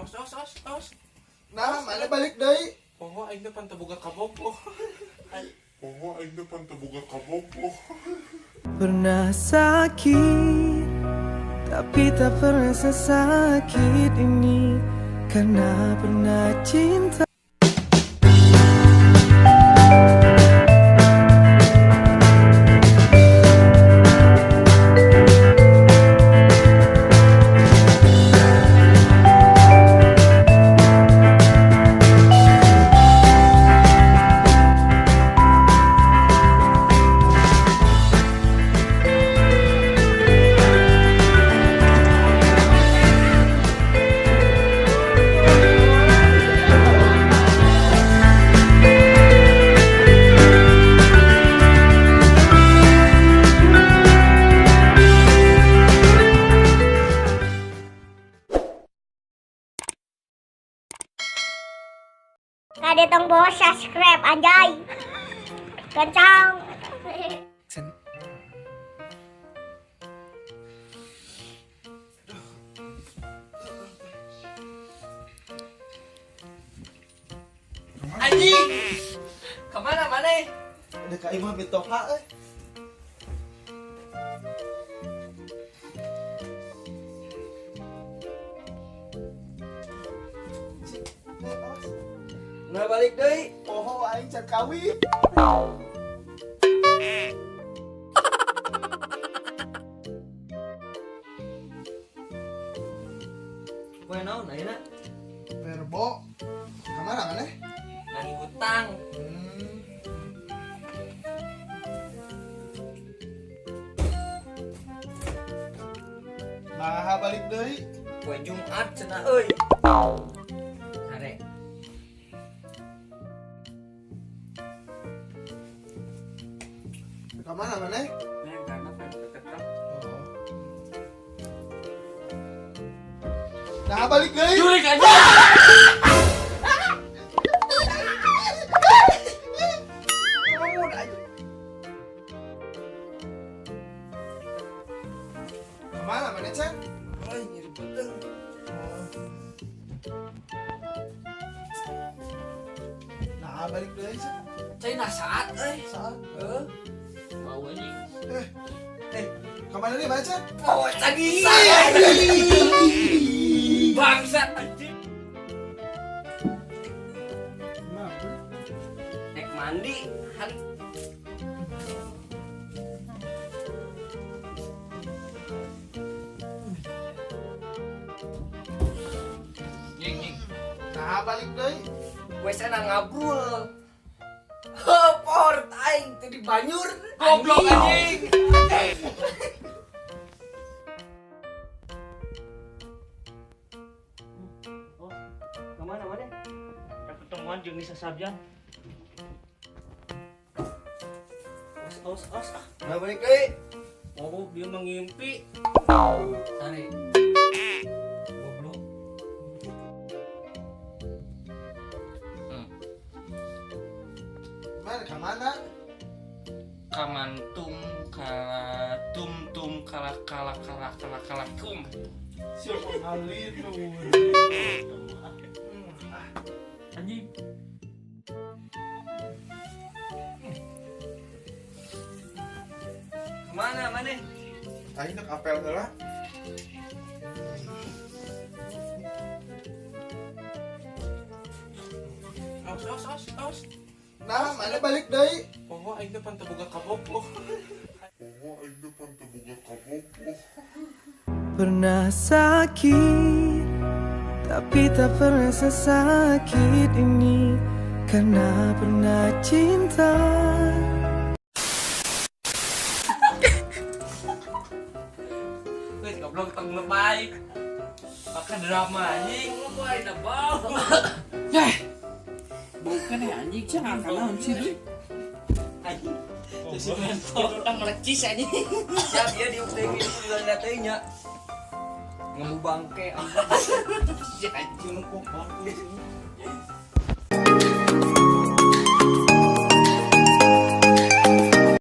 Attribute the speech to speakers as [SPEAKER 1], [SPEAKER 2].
[SPEAKER 1] Awas, awas, awas, awas.
[SPEAKER 2] Nah, mana balik deui?
[SPEAKER 1] Poho aing teh pan teu boga kabogoh.
[SPEAKER 3] Poho aing teh pan teu boga kabogoh.
[SPEAKER 4] Pernah sakit, tapi tak pernah sesakit ini, karena pernah cinta.
[SPEAKER 5] Kade tong bawah subscribe, anjay. Kencang.
[SPEAKER 6] Anjing. Kemana mana?
[SPEAKER 2] Ada ka imah mitoha euy.
[SPEAKER 6] Nah, balik deui.
[SPEAKER 2] Poho aing can kawin.
[SPEAKER 6] Poe naon ayeuna?
[SPEAKER 2] Verbo. Ka mana maneh?
[SPEAKER 6] Nagih hutang.
[SPEAKER 2] Nah, balik deui.
[SPEAKER 6] Poe Jumat cenah euy. Hare.
[SPEAKER 2] Ka mana maneh?
[SPEAKER 1] Neng karena pengen ketrek.
[SPEAKER 2] Oh. Nah, balik deui.
[SPEAKER 6] Jurik aja.
[SPEAKER 2] Ka mana maneh, Cen?
[SPEAKER 6] Euy, nyeri beuteung.
[SPEAKER 2] Oh. Nah, balik deui, Cen.
[SPEAKER 6] Cai nah saat euy.
[SPEAKER 2] Saat.
[SPEAKER 6] Heuh.
[SPEAKER 1] Bau anjing.
[SPEAKER 2] Eh, ka mana deui mana, Cen?
[SPEAKER 6] Oh, tadi. Bangsat anjing. Nek mandi hari.
[SPEAKER 1] Nying nying.
[SPEAKER 2] Nah, balik deui.
[SPEAKER 6] WC na ngabrul. Heuh, port aing teh di banyur.
[SPEAKER 1] Goblok anjing.
[SPEAKER 6] Oh, kemana mana?
[SPEAKER 7] Ketemuan jeung Nisa Sabyan.
[SPEAKER 6] Os os os ah. Nah, balik deui.
[SPEAKER 7] Oh, dia mengimpi.
[SPEAKER 6] Sare.
[SPEAKER 7] Goblok.
[SPEAKER 2] Mana ka mana?
[SPEAKER 1] Kamantum kala tum tum kala kala kala kala kala kum.
[SPEAKER 2] Siapa ngalinur?
[SPEAKER 7] Anjing.
[SPEAKER 6] Kemana mana?
[SPEAKER 3] Aing nak apel heula.
[SPEAKER 1] Awas, awas, awas, awas.
[SPEAKER 2] Nah, mana balik deui?
[SPEAKER 1] Poho aing teh pan teu boga kabogoh.
[SPEAKER 3] Poho aing teh pan teu boga kabogoh.
[SPEAKER 4] Pernah sakit, tapi tak pernah sesakit ini, karena pernah cinta.
[SPEAKER 6] Geus goblok tong lebay. Makan drama anjing. Lebay dah bau.
[SPEAKER 7] Bukan ya anjing sih ngakak naon sih deui.
[SPEAKER 6] Anjing.
[SPEAKER 7] Goblok. Utang ngelecis anjing.
[SPEAKER 6] Siap ya diuk teh geus teh nya. Ngemu bangke anjing.
[SPEAKER 7] Si anjing nu kokor.